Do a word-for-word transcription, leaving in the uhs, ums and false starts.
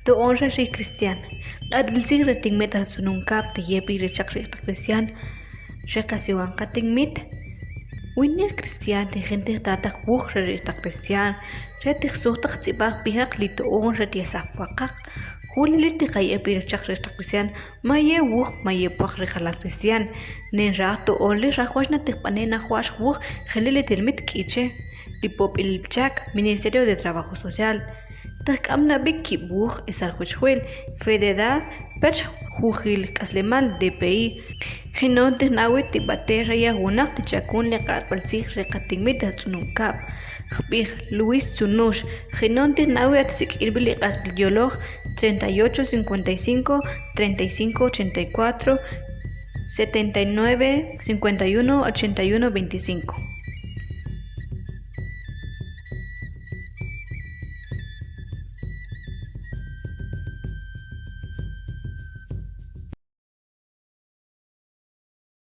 To'on rey ri cristian. Nat bilsik re tinmit ta tsunun kap ti yepi re chak re ta cristian. Re kasiwan ka tinmit. Wini cristian ti jintik tatak wuk re ta cristian. Re ti xuk tak tsibak pihak li to'on re ti asak wakak. Hulili ti ka yepi re chak re ta cristian. Maye wuk, maye pwak re kala cristian. Nen ra to'on li ra kwach na ti kpane na kwach wuk, helili tilmit kiche. Ti pop il chak, Ministerio de Trabajo Social. Tëk'am na bik ki buj, esar juchjuel, fededad, pech jujil k'aslemal, D P I. Jinon tijnawit ti bate raya wunak ti chakun le q'atb'al sij re ka tinmit ta tsunun kab. Jb'ij Luis Tsunux, jinon tijnawit at sik'irbil i q'asb'al yoloj, treinta y ocho cincuenta y cinco, treinta y cinco ochenta y cuatro, setenta y nueve cincuenta y uno ochenta y uno veinticinco.